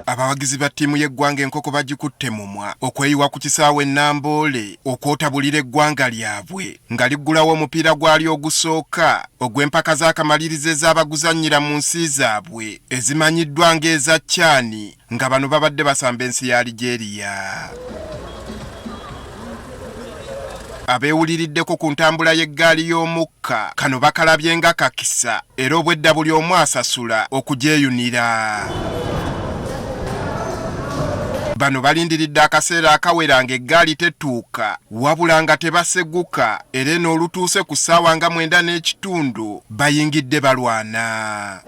Abawagizi ba ttiimu y'eggwanga enkoko bagikutte mumwa okweyiwa ku kisaawe e Namboole okwotabulira eggwanga lyabwe nga liggulawo omupiira gwalyo ogusooka ogw'empaka z'akamalirizo ez'abaguzannyira mu nsi zaabwe ezimanyiddwa ng'eza CHAN nga bano babadde basamba ensi ya Algeria. Abeewuliriddeko ku ntambula y'eggaali y'omukka kano bakalabye nga kakisa era obwedda buli omu asasula okugyeyunira. Bano balindiridde akaseera akawera ng'eggaali tetuuka wabula nga tebaseguka era eno olutuuse ku ssaawa nga 9:30 bayingidde balwana.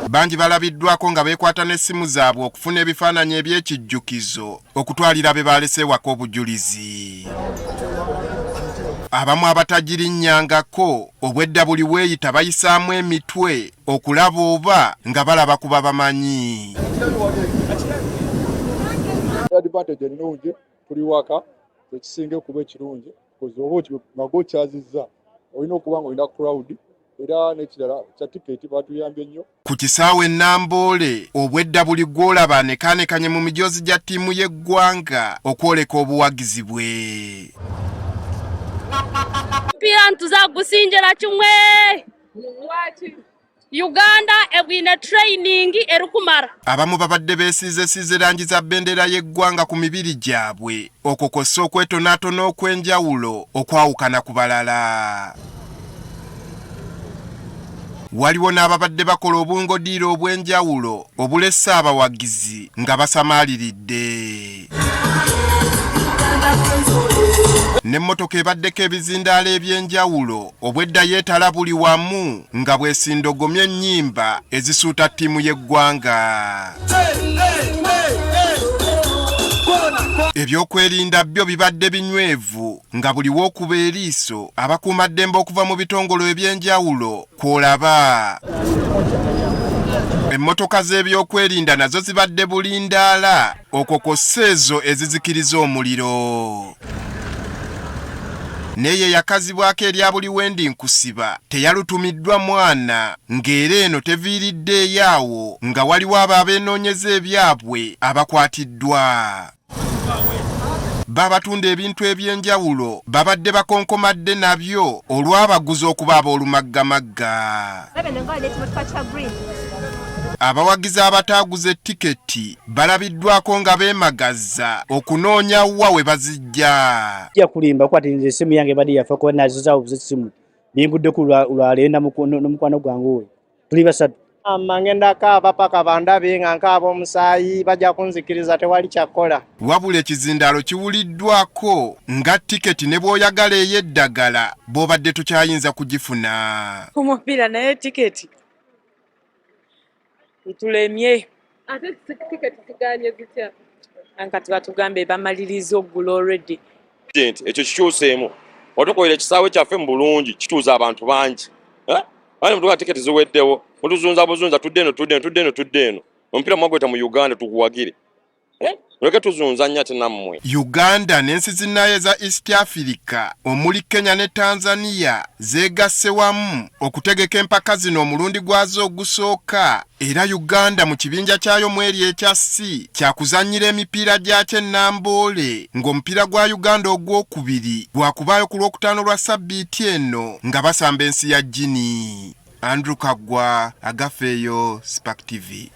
Bangi balabiddwako nga beekwata n'essimu zaabwe okufuna ebifaananyi eby'ekijjukizo okutwalira be baalese ewaka obujulizi. Abamu abatagirinnyangako obwedda buli weeyita bayisaamu emitwe okulaba oba nga balaba kuba bamanyi. Advantage ennungi tuli waka ekisinga okuba ekirungi oba nga gwokyazizza olina okuba nga olina crowd era n'ekirala kya tiketi batuyambye nnyo. Ku kisaawe e Namboole obwedda buli gw'olaba anekaanekanye mu mijoozi gya ttiimu y'eggwanga okwoleka obuwagizi bwe. Omupiira nituza kugusingira kimwe. Uganda ebwine training erikumara. Abamu babadde beesiizesiize langi za bendera y'eggwanga ku mibiri gyabwe okwo kw'ossa okwetonaatona okw'enjawulo okwawukana ku balala. Waliwo n'ababadde bakola obungodiiro obw'enjawulo obulesse abawagizi nga basamaaliridde. N'emmotoka ebaddeko ebizindaalo eby'enjawulo obwedda yeetala buli wamu nga bwesindogomye ennyimba ezisuuta ttiimu y'eggwanga. Ebyokwerinda byo bibadde binywevu nga buli w'okuba eriiso abakuumaddembe okuva mu bitongole eby'enjawulo kw'olaba. Emmotoka z'ebyokwerinda nazo zibadde bulindaala okwo kw'ossa ezo ezizikiriza omuliro. N'eyo eyakazibwako erya buli wendi nkusiba teyalutumiddwa mwana ng'era eno teviiriddeeyo awo nga waliwo abo abeenoonyeza ebyabwe abakwatiddwa. Babatunda ebintu eby'enjawulo babadde bakonkomadde nabyo olw'abaguzi okuba ab'olumaggamagga. Abawagizi abataaguze tiketi balabiddwako nga beemagazza okunoonya wa we bazijja. Sijja kulimba kuba nze essimu yange ebadde yafa kuba nazizaawo buzi essimu binguddeko lwaleero n'omukwano gwange oyo tuli basatu. Amma ngenda kaaba paka bandabe nga nkaaba omusaayi bajja kunzikiriza tewali kyakukola. Wabula ekizindaalo kiwuliddwako nga tiketi ne bw'oyagala ey'eddagala bw'obadde tokyayinza kugifuna. Omupiira naye tiketi etulemye. Ate tiketi ziganye zitya? Kati batugambe bamaliriza okugula already. Ekyo kikyuseemu watukolera ekisaawe kyaffe mu bulungi kituuza abantu bangi. Bani mutuka tiketi ziweddewo mutuzunza buzunza tudde eno tudde eno tudde eno tudde eno omupiira mwagweta mu Uganda tuguwagire. Muleke tuzunza nnyo ate nammwe. Uganda n'ensi zinnaayo eza East Africa omuli Kenya ne Tanzania zeegasse wamu okutegeka empaka zino omulundi gwazo ogusooka era Uganda mu kibinja kyayo mweri ekya C kyakuzannyira emipiira gyakyo e Namboole ng'omupiira gwa Uganda ogwokubiri gwakubaayo ku Lwokutaano lwa ssabbiiti eno nga basamba ensi ya Guinea. Andrew Kaggwa, Agafeeyo, Spark TV.